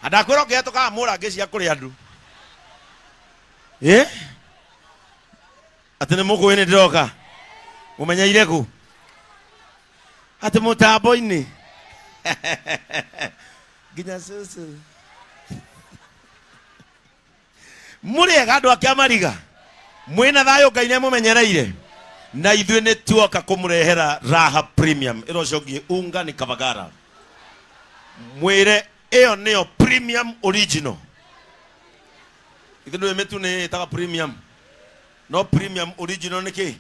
Ndakwĩra ũkĩhetũkaga mũrangĩ cia kũrĩa andũ. Ĩ? Atĩ nĩ mũkũĩ nĩ ndĩroka. Mũmenyeire kũ? Atĩ mũtambo-inĩ. Nginya cũcũ. Mũrĩega andũ a Kĩamariga. Mwĩna thayũ Ngai nĩ amũmenyereire. Na ithuĩ nĩ tuoka kũmũrehera Raha Premium. Ĩrocokie unga nĩ Kabagara. Mwĩre ĩyo nĩyo premium original. Ithuĩ ndũĩ mĩtu nĩ ĩtaga premium. No premium original nĩ kĩ?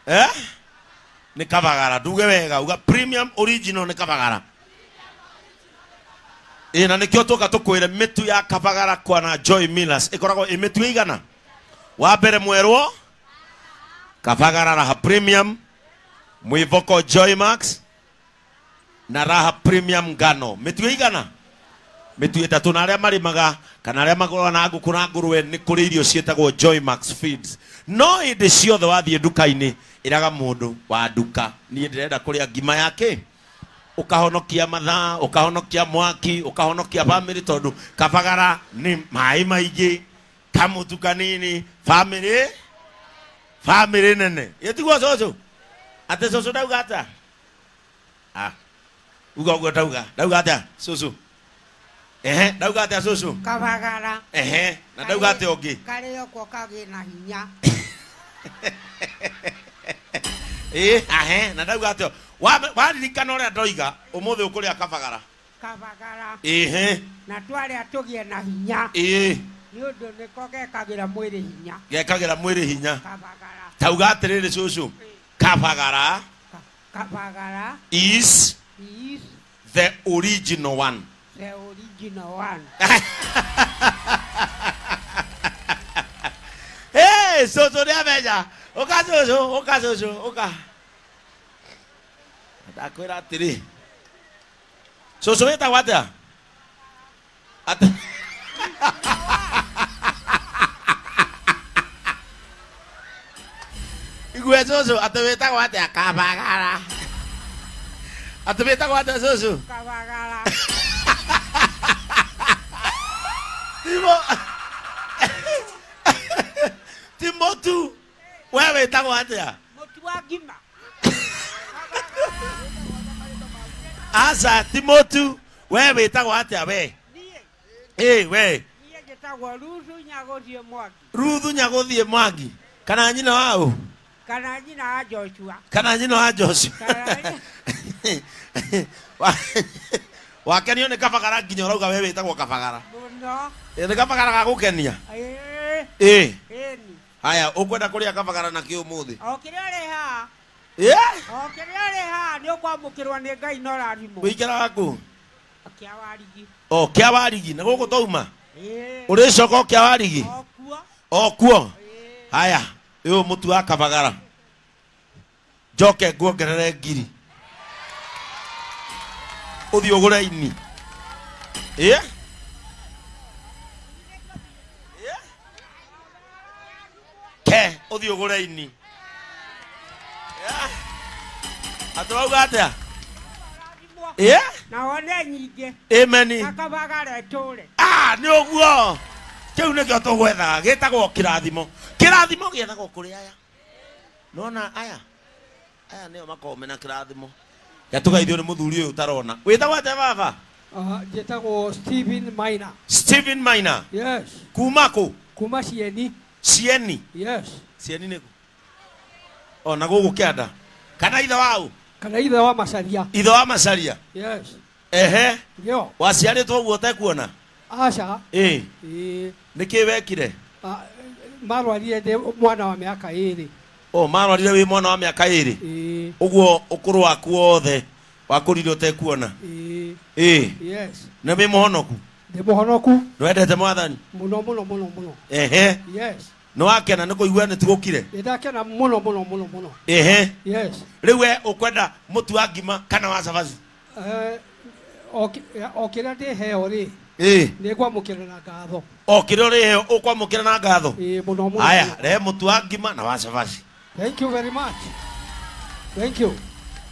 Eh? Nĩ Kabagara. Nduge wega uga premium original nĩ Kabagara. Ĩ na nĩkĩo tũka tũkwĩre mĩtu ya Kabagara kwana Joy Millers ĩkoragwo ĩ mĩtu ĩigana. Wa mbere mwerwo Kabagara Raha Premium, mwĩvoko Joy Max na Raha Premium ngano. Mĩtu ĩigana? Mĩtu ĩtatũ. Na arĩa marĩmaga kana arĩa magũraga na ngũkũ na ngũrwe nĩ kũrĩ irio ciĩtagwo Joy Max Feeds. No hĩndĩ ciothe wathiĩ nduka-inĩ ĩraga mũndũ wa nduka niĩ ndĩrenda kũrĩa ngima ya kĩ, ũkahonokia mathaa, ũkahonokia mwaki, ũkahonokia family, tondũ Kabagara nĩ maĩ maingĩ, kamũtu kanini, family family nene. Ĩtiguo cũcũ? Atĩ cũcũ ndauga atĩa? Ah, uga ũguo ndauga. Ndauga atĩa cũcũ? Ehe, ndauga atĩa cũcũ? Kabagara. Ehe, na ndauga atĩa ũngĩ? Karĩo ko kagĩ na hinya. Ĩ, ahe, na ndauga atĩa? Waririkana ũrĩa ndoiga ũmũthĩ ũkũrĩa Kabagara. Kabagara. Ehe. Na twarĩa tũgĩe na hinya. Ĩ. Nĩ ũndũ nĩko gekagĩra mwĩrĩ hinya. Gekagĩra mwĩrĩ hinya. Kabagara. Tauga atĩrĩrĩ cũcũ. Kabagara. Kabagara. Is the original one. The original one. Hey, cũcũ nĩ amenya. Ũka cũcũ, ũka cũcũ, ũka. Ndakwĩra atĩrĩ. Cũcũ wĩtagwo atĩa? Atĩ Igue cũcũ atĩ wĩtagwo atĩa? Kabagara. Atĩ wĩtagwo atĩa cũcũ? Kabagara. Timo. Timo tu. We wĩtagwo atĩa? Mũtu wa ngima. Aca, ti mũtu. We wĩtagwo atĩa we? Niĩ. Ĩ, we. Niĩ njĩtagwo Ruthu Nyagũthiĩ Mwangi. Ruthu Nyagũthiĩ Mwangi. Kana nyina wa ũ? Kana nyina wa Joshua. Kana nyina wa Joshua. Wakenio nĩ Kabagara nginya ũrauga we wĩtagwo Kabagara. Mũno. Ĩ, nĩ Kabagara gagũkenia? Ĩ. Ĩ. Ĩni. Haya, ũkwenda kũrĩa Kabagara na kĩ ũmũthĩ? O kĩrĩa ũrĩ haha. Ĩ? O kĩrĩa ũrĩ haha nĩ ũkwamũkĩrwo nĩ Ngai na ũrathimwo. Ũikaraga kũ? Kĩa Warigi. O, Kĩa Warigi, na gũkũ twauma? Ĩ. Ũrĩcoka o Kĩa Warigi? O kuo. O kuo? Haya, ũyũ mũtu wa Kabagara. Njoke nguongerere ngiri. Ũthiĩ ũgũre ini. Ĩ? Ke, ũthiĩ ũgũre ini. Atĩ wauga atĩa? Ĩ? Na wone nyingĩ. Amen. Na Kabagara ĩtũre. Ah, nĩ ũguo. Kĩu nĩkĩo tũgwethaga, gĩtagwo kĩrathimo. Kĩrathimo gĩethagwo kũrĩ aya. Nona aya? Aya nĩo makoragwo mena kĩrathimo. Gatũgeithio nĩ mũthuri ũyũ ũtarona. Wĩtagwo atĩa baba? Njĩtagwo Stephen Maina. Stephen Maina. Yes. Kuma kũ? Kuma Cieni. Cieni? Yes. Cieni nĩ kũ? O na gũkũ kĩanda. Kana ithe wa ũ? Kana ithe wa Macaria. Ithe wa Macaria? Yes. Ehe. Nĩo. Waciarĩtwo ũguo ũtekuona? Aca. Ĩ. Ĩ. Nĩkĩ wekire? Marwarire ndĩ mwana wa mĩaka ĩrĩ. O, marwarire wĩ mwana wa mĩaka ĩrĩ? Ĩ. Ũguo ũkũrũ waku wothe wakũrire ũtekuona? Ĩ. Ĩ. Yes. Nĩ wĩ mũhonoku? Ndĩ mũhonoku. Nĩwendete Mwathani? Mũno mũno mũno mũno. Ehe. Yes. Nĩ wakena nĩ kũigua nĩ tũgũkire? Nĩ ndakena mũno mũno mũno mũno. Ehe. Yes. Rĩu we ũkwenda mũtu wa ngima kana wa cabaci? O kĩrĩa ndĩheo rĩ. Ĩ. Nĩ ngwamũkĩra na ngatho. O kĩrĩa ũrĩheo ũkwamũkĩra na ngatho? Ĩ, mũno mũno. Haya, rehe mũtu wa ngima na wa cabaci. Thank you very much. Thank you.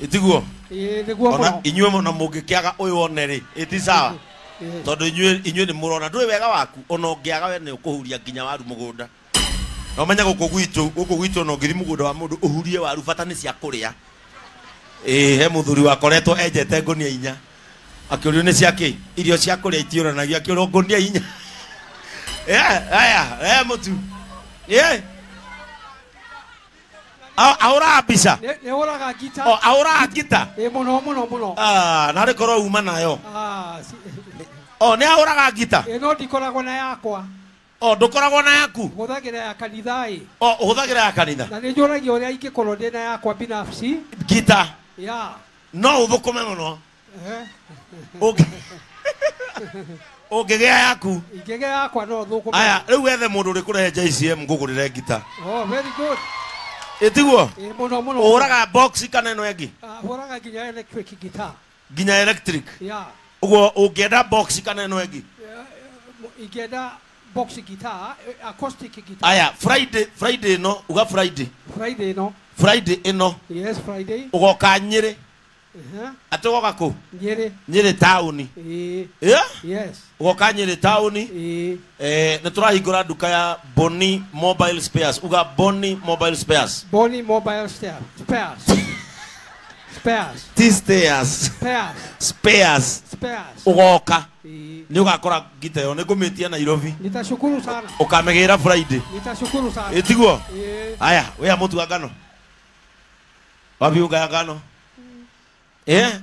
Ĩtiguo? Ĩ, nĩguo Ona mũno. inyuĩ mũno mũngĩkĩaga ũyũ one rĩ, ĩti sawa. Tondu inyuĩ nĩ mũrona ndũĩ wega waku ona ũngĩaga we nĩ ũkũhuria nginya waru mũgũnda. Na ũmenye gũkũ gwitũ ona ũngĩthiĩ mũgũnda wa mũndũ ũhurie waru bata nĩ cia kũrĩa. Ĩĩ he mũthuri wakoretwo enjete ngũnia inya. Akĩũrio nĩ cia kĩ? Irio cia kũrĩa itiũranagia akĩũrwo ngũnia inya. Aya mũtu. Ahũraga mbica. Nĩ hũraga ngita. O ahũraga ngita. Ĩ mũno mũno mũno. Ah, narĩ korwo uma nayo. O nĩ ahũraga ngita. Ĩ no ndikoragwo na yakwa. O ndũkoragwo na yaku. Hũthagĩra ya kanitha ĩ. O ũhũthagĩra ya kanitha. Na nĩ njũragia ũrĩa ingĩkorwo ndĩ na yakwa binafsi. Ngita. Ya. No ũthũkũme mũno. Ũngĩgĩa yaku. Ingĩgĩa yakwa no thũkũme. Aya, rĩu wethe mũndũ ũrĩkũrehe JCM ngũgũrĩre ngita. Oh, very good. Ĩtiguo? Ĩ mũno mũno. Ũhũraga box kana ĩno ĩngĩ? Hũraga nginya electric guitar. Nginya electric? Yeah. Ũguo ũngĩenda box kana ĩno ĩngĩ? Ingĩenda box guitar, acoustic guitar. Aya, Friday ĩno, uga Friday. Friday ĩno. Friday ĩno. Yes, Friday. Ũgoka Nyĩrĩ. Atĩ ũgoka kũ? Nyĩrĩ. Nyĩrĩ taũni. Ĩĩ. Yeah? Yes. Ũgoka Nyĩrĩ taũni. Ĩĩ. Nĩ tũrahingũra nduka ya Boni Mobile Spares. Uga Boni Mobile Spares. Boni Mobile Spares. Spares. Ti stairs. Spares. Spares. Spares. Ũgoka. Nĩ ũgakora ngita ĩyo nĩ ngũmĩtia Nairobi. Nitashukuru sana. Ũkamĩgĩra Friday. Nitashukuru sana. Ĩtiguo? Ĩĩ. Aya, wĩha mũtu wa ngano. Wapi ũngaya ngano?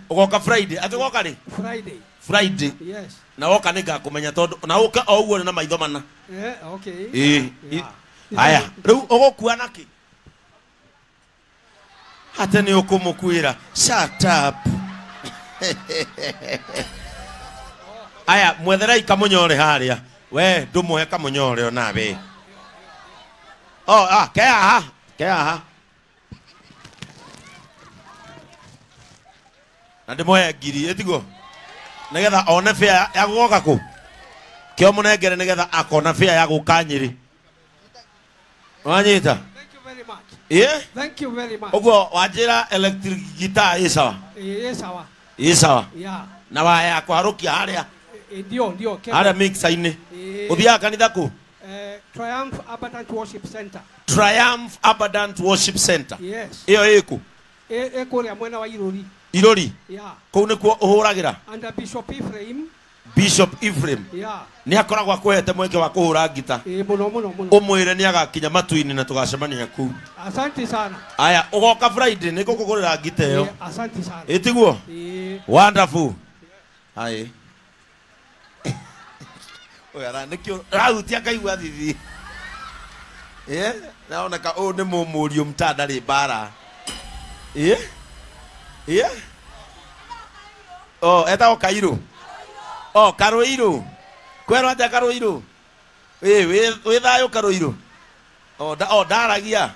Ũgoka Friday. Atĩ ũgoka rĩ? Friday. Friday. Yes. Na woka nĩ ngakũmenya tondũ na ũka o ũguo na maitho mana. Okay. Ĩĩ. Aya, rĩu ũgũkua nakĩ? Ate nĩ ũkũmũkuĩra. Shut up. Aya, mwetherai kamũnyore harĩa. We ndũmũhe kamũnyore onawe. Oh, ah, ke haha. Ke haha. Na ndĩmũhe ngiri ĩtiguo? Nĩgetha one bĩa ya gũgoka kũ? Kĩo mũnengere nĩgetha akona bĩa ya gũka Nyĩrĩ. Wanyita? Thank you very much. Yeah? Thank you very much. Ũguo wanjĩra electric guitar ĩ sawa? Ĩ sawa. Ĩ sawa? Yeah. Na waya ya kũharũkia harĩa? Ndio, ndio. Harĩa mixer-inĩ. Ũthiaga kanitha kũ? Triumph Abundant Worship Center. Triumph Abundant Worship Center. Yes. Ĩyo ĩkũ? Ĩ kũrĩa mwena wa Irũri. Irũri? Yeah. Kũu nĩkuo ũhũragĩra? Under Bishop Ephraim. Bishop Ephraim. Yeah. Nĩ akoragwo akũhete mweke wa kũhũra ngita. Ĩ mũno mũno mũno. Ũmwĩre nĩ agakinya matu-inĩ na tũgacemania kũu. Asante sana. Aya, ũgoka Friday nĩ ngũkũgũrĩra ngita ĩyo. Asante sana. Ĩtiguo? Ĩ. Wonderful. Hai. Oya ra nĩkĩo rahutia ngaigua thithi. Naoneka ũyũ nĩ mũmũriũ mtaa ndarĩ mbara. Oh, etagwo Kairũ. Oh, Karũirũ. Kwerwo atĩa Karũirũ? Wĩ thayũ Karũirũ? Oh, ndaragia.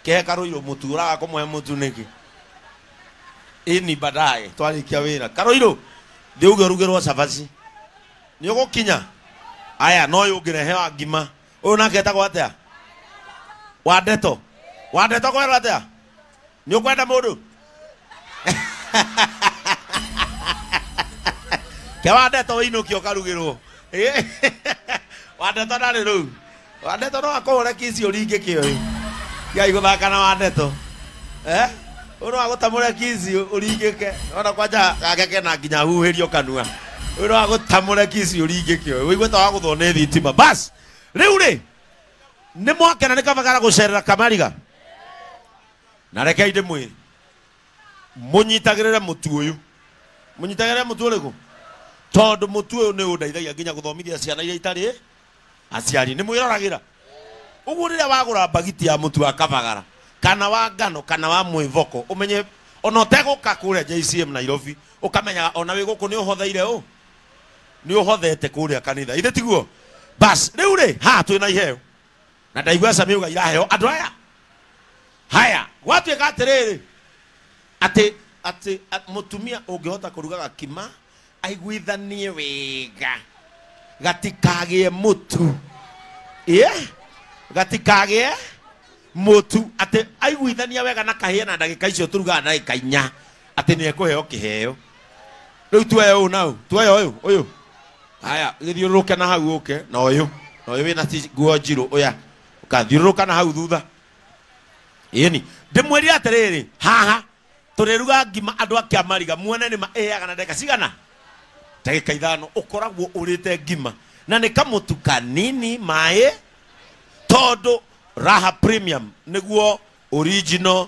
Kĩhe Karũirũ mũtu, ũraga kũmũhe mũtu nĩkĩ? Ĩni baadaye twarĩkia wĩra. Karũirũ, thiĩ uge ũrugĩrwo cabaci. Nĩ ũgũkinya? Aya, no ũyũ ũngĩrehe wa ngima. Ũyũ nake etagwo atĩa? Wa Ndeto. Wa Ndeto kwerwo atĩa? Nĩ ũkwenda mũndũ? Ke wa Ndeto wĩinũkio ũkarugĩrwo. Wa Ndeto ndarĩ rũu. Wa Ndeto no akũhũre kici ũringĩke ũyũ. Tigai gũthaka na wa Ndeto. Ũyũ no agũtamũre kici ũringĩke. Ona kwanja gake kena nginya huhĩrio kanua. Ũyũ no agũtamũre kici ũringĩke ũyũ. Ũigue ta wagũthwo nĩ thitima. Bas, rĩu rĩ, nĩ mwakena nĩ Kabagara gũcerera Kamariga. Na rekei ndĩmwĩre. Mũnyitagĩrĩre mũtu ũyũ. Mũnyitagĩrĩre mũtu ũrĩkũ? Tondũ mũtu ũyũ nĩ ũndeithagia nginya gũthomithia ciana iria itarĩ aciari. Nĩ mwĩroragĩra. Ũguo rĩrĩa wagũra mbagiti ya mũtu wa Kabagara kana wa ngano kana wa mwĩvoko ũmenye ona ũtegũka kũrĩa JCM Nairobi ũkamenyaga ona wĩ gũkũ nĩ ũhotheire ũ nĩ ũhothete kũrĩa kanitha. Ithe tiguo? Bas, rĩu rĩ haha twĩna iheo. Na ndaigua Sami uga iraheo andũ aya. Haya, gwatuĩka atĩrĩrĩ atĩ mũtumia ũngĩhota kũruga gakima aiguithanie wega gatikagĩe mũtu. Gatikagĩe mũtu atĩ aiguithania wega na kahĩe na ndagĩka icio tũrugaga ndagĩka inya atĩ nĩ ekũheo kĩheo. Rĩu tuoe ũũ nau, tuoe ũyũ, ũyũ. Haya, gĩthiũrũrũke na hau ũke na ũyũ. Na ũyũ wĩna nguo njirũ ũya. Ũkathiũrũrũka na hau thutha. Ĩni, ndĩmwĩrire atĩrĩrĩ, haha tũrĩruga ngima andũ a Kĩamariga muone nĩ ma ĩhĩaga na ndagĩka cigana? Ndagĩka 5 ũkoragwo ũrĩte ngima. Na nĩ kamũtu kanini maĩ tondũ Raha Premium nĩguo original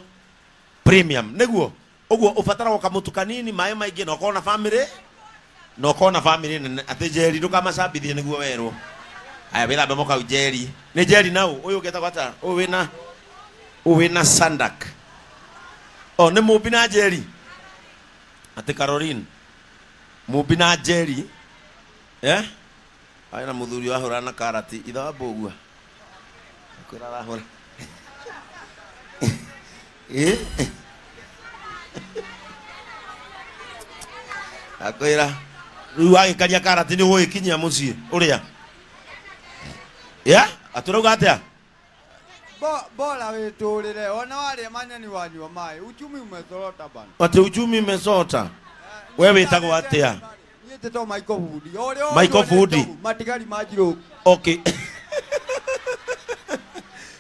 premium nĩguo ũguo ũbataragwo kamũtu kanini maĩ maingĩ na ũkorwo na family na ũkorwo na family nene atĩ Njeri ndũkamacambithie nĩguo werwo. Aya wĩthambe moko hau Njeri. Nĩ Njeri nau ũyũ ũngĩtagwo atĩa? Ũyũ wĩna Sandak. O nĩ Mũmbi na Njeri. Atĩ Caroline. Mũmbi na Njeri. Eh? Aya na mũthuri wahũra na karati ithe wa mbũgua. Kwĩra arahũra. Eh? Akwĩra rĩu wagĩkaria karati nĩ ũgũgĩkinyia mũciĩ ũrĩa. Yeah? Atũrauga atĩa? Bora wĩtũrĩre ona warĩa manyeni wanyua maĩ uchumi umezorota bana. Ati uchumi umezota. We wĩtagwo atĩa? Niĩ njĩtagwo Michael Fudi. Michael Fudi. Matigari ma njirũ. Okay.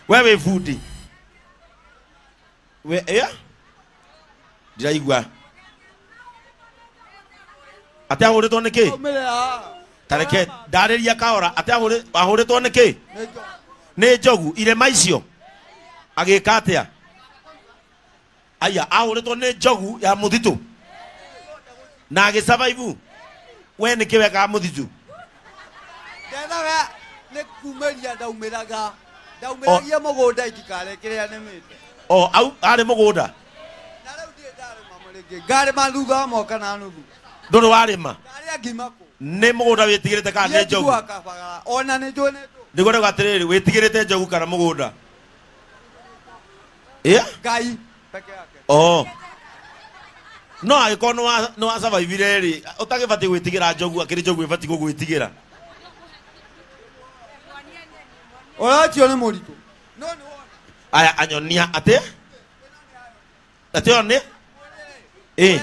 We wĩ Fudi. We yeah? Ndiraigua. Atĩ ahũrĩtwo nĩ kĩ? Tareke ndarĩria kahora atĩ ahũrĩtwo nĩ kĩ? Nĩ njogu irema icio. Agĩka atĩa? Aya ahũrĩtwo nĩ njogu ya mũtitũ. Na agĩsurvive. We nĩ kĩ wekaga mũtitũ? Ndethaga nĩ kumĩria ndaumĩraga. Ndaumĩragia mũgũnda itikare kĩrĩa nĩmĩte. O au arĩ mũgũnda. Na rĩu ndirĩ ndarĩma rĩngĩ. Ngarĩma thutha wa mwaka na nuthu. Ndũrĩ warĩma? Ndarĩa ngima kũ. Nĩ mũgũnda wĩtigĩrĩte kana nĩ njogu? Ona nĩ njũĩ nĩ njogu. Nĩguo ndauga atĩrĩrĩ wĩtigĩrĩte njogu kana mũgũnda? Yeah? Ngai peke yake. Oh. No angĩkorwo nĩ wa survive rĩ, ũtagĩbatiĩ gwĩtigĩra njogu akĩrĩ njogu ĩbatiĩ gũgwĩtigĩra. Ũracio nĩ mũritũ. No nĩ wona. Aya anyonia atĩ? Atĩ ĩyo nĩ? Ĩ.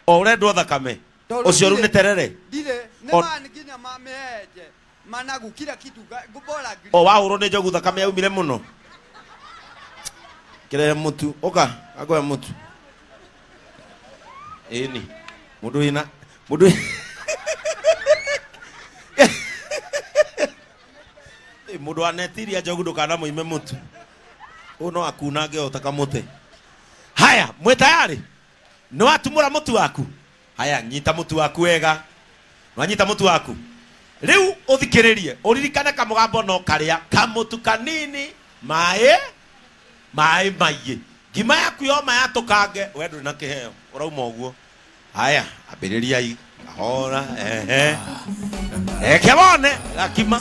O ũrendwo thakame. Ũcio rĩu nĩ terere. Ndirĩ, nĩ ma nginya ma mĩenje. Managu kila kitu bora. O wahũrwo nĩ njogu thakame yaumire mũno. Kĩrehe mũtu, ũka, akoe mũtu. Ĩni. Mũndũ wĩna mũndũ Mũndũ anetiria njogu ndũkanamũime mũtu. Ũyũ no akunange o ta kamũtĩ. Haya, mwĩ tayari? Nĩ watumũra mũtu waku? Haya, nyita mũtu waku wega. Nwanyita mũtu waku. Rĩu ũthikĩrĩrie, ũririkane kamũgambo no karĩa, kamũtu kanini, maĩ, maĩ maingĩ. Ngima yaku yoma yatũkange, we ndũrĩ na kĩheo, ũrauma ũguo. Haya, ambĩrĩriai, kahora, ehe. Reke wone, gakima.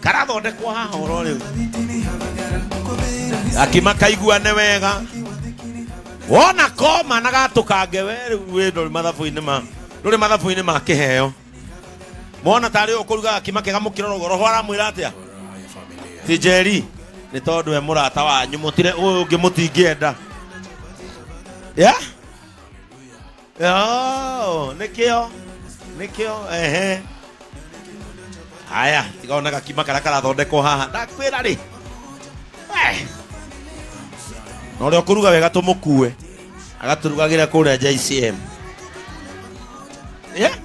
Karathondekwo haha oro rĩu. Gakima kaiguane wega. Wona koma na gatũkange we rĩu wĩ ndũrĩ mathabu-inĩ ma ndũrĩ mathabu-inĩ ma kĩheo. Mona tarĩ ũkũruga gakima kega mũkĩrora ũguo roho aramwĩra atĩa? Ti Njeri, nĩ tondũ we mũrata wanyu mũtire ũyũ ũngĩ mũtingĩenda. Yeah? Oh, nĩkĩo nĩkĩo ehe. Haya, tiga ona gakima karĩa karathondekwo haha. Ndakwĩra rĩ. Na ũrĩa ũkũruga wega tũmũkue agatũrugagĩra kũrĩa JCM. Yeah?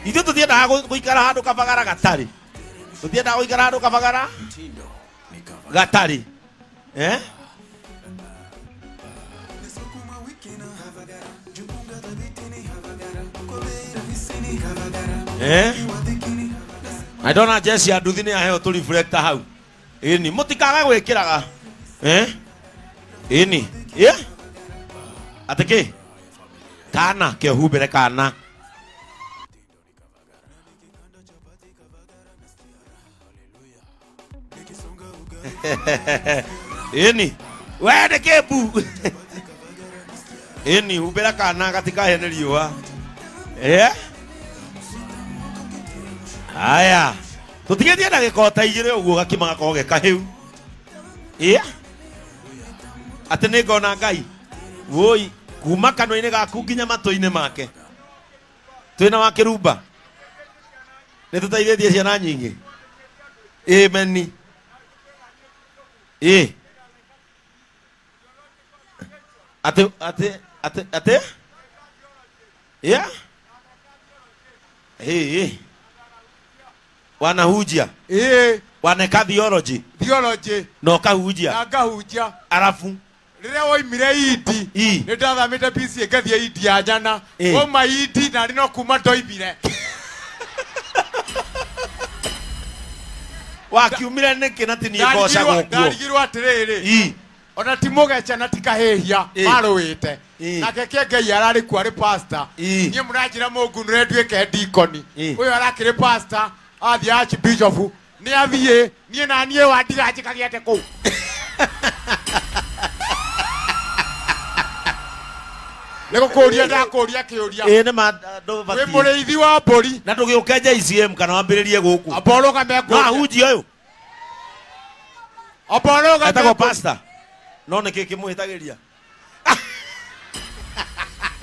Ithuĩ tũtiendaga gũikara handũ kabagara gatarĩ. Tũtiendaga gũikara handũ kabagara gatarĩ. Eh? Eh? I don't know Jesse anduthi nĩ aheo tũ reflector hau. Ĩni, mũtikaga gwĩkĩraga. Eh? Ĩni. Yeah? Atĩ kĩ? Kana kĩohumbĩre kana. Ĩni. We nĩ kĩmbu. Ĩni, humbĩra kana gatikahe nĩ riũa. Eh? Haya. Tũtigĩtie ndagĩka o ta igĩrĩ ũguo gakima gakorwo ge kahĩu. Ĩ? Atĩ nĩ ngona Ngai. Woi, kuma kanua-inĩ gaku nginya matũ-inĩ make. Twĩna wa kĩrumba. Nĩ tũteithĩtie ciana nyingĩ. Amen. Ĩ. Ate ate ate ate? Yeah? Hey, wanahujia. Eh. Waneka theology. Theology. No kahujia. Na ngahunjia. Arafu. Rĩrĩa woimire Indi, nĩ ndathamĩte PC ngathiĩ Indi ya Nyana. Wauma Indi na no kuma ndoimire. Wakiumire nĩkĩ na ti niĩ ngocagwo kuo? Ndarigirwo atĩrĩrĩ. Ona ti mũgecha na ti kahĩhia marũĩte. Nake Kĩengei ararĩ kuo arĩ pastor. Niĩ mũranjĩra mũngunũre nduĩke deacon. Ũyũ arakĩrĩ pastor, athiĩ archbishop. Nĩ athiĩ, niĩ na niĩ wandiga njikagĩte kũu. Nĩgũkũria ndakũria kĩũria. Ĩ nĩ ma ndũbatiĩ. Wĩ mũrĩithi wa mbũri. Na ndũgĩũke JCM kana wambĩrĩrie gũkũ. Amba ũrũgame ngũrie. No ahunjia ũyũ. Amba ũrũgame. Etagwo pastor. No nĩkĩ kĩmũhĩtagĩria?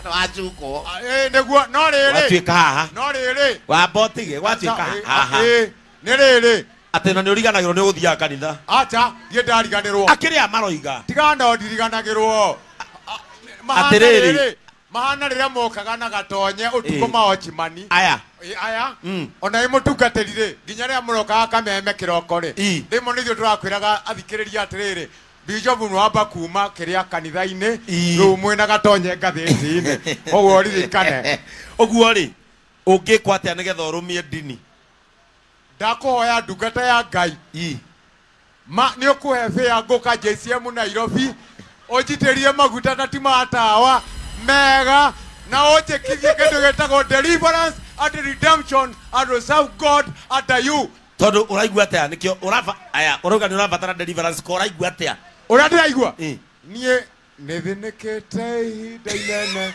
Wacukwo. Ĩ nĩguo no rĩrĩ. Gwatuĩka haha. No rĩrĩ. Wamba ũtige gwatuĩka haha. Ĩ nĩ rĩrĩ. Atĩ na nĩ ũriganagĩrwo nĩ ũgũthiaga kanitha. Acha, niĩ ndariganĩrwo. Akĩrĩa maroiga. Tiga no ndiriganagĩrwo. Atĩrĩrĩ. Mahana rĩrĩa mokaga na gatonye ũtukũ maochimani. Aya. Aya. Ona ĩ mũtungatĩri rĩ, nginya rĩrĩa mũrokaga kameme kĩroko rĩ. Rĩmwe nĩithuĩ tũrakwĩraga athikĩrĩria atĩrĩrĩ, Bishop nĩwamba kuma kĩrĩa kanitha-inĩ, rĩu mwĩna gatonye ngathĩti-inĩ. Ũguo ririkane. Ũguo rĩ, ũngĩkwo atĩa nĩgetha ũrũmie ndini? Ndakũhoya ndungata ya Ngai. Ma nĩ ũkũhe bĩa ngũka JCM Nairobi, ũnjitĩrie maguta na ti ma tawa mega na ũnjĩkithie kĩndũ gĩtagwo deliverance and redemption and reserve God under you. Tondũ ũraigua atĩa nĩkĩo ũraba aya ũrauga nĩ ũrabatara deliverance ko ũraigua atĩa? Ũrĩa ndĩraigua? Niĩ nĩthĩnĩkĩte ihinda inene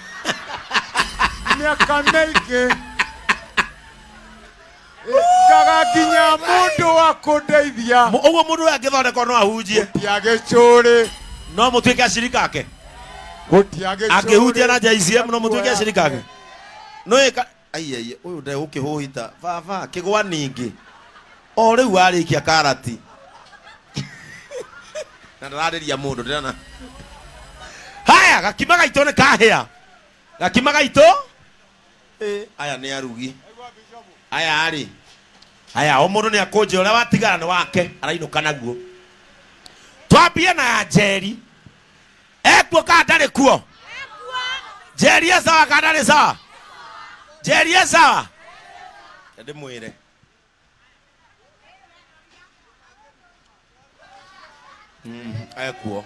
mĩaka mĩingĩ ngaga nginya mũndũ wa kũndeithia. Ũguo mũndũ ũyũ angĩthondekwo no ahunjie. Gũtiagĩcũrĩ. No mũtuĩke acirika ake. Angĩhunjia na JCM no mũtuĩke acirika ake. No ĩka ai ũyũ ndegũkĩhũhita baba kĩgwa ningĩ. O rĩu warĩkia karati. Na ndararĩria mũndũ ndĩrona. Haya gakima gaitũ nĩ kahĩa. Gakima gaitũ? Aya nĩ arugi. Aya rĩ. Aya o mũndũ nĩ akũnje ũrĩa watigara nĩ wake arainũka naguo. Twambie na ya Njeri. Ekuo kana ndarĩ kuo? Njeri e sawa kana ndarĩ sawa? Njeri e sawa? Ndĩmwĩre. Ekuo.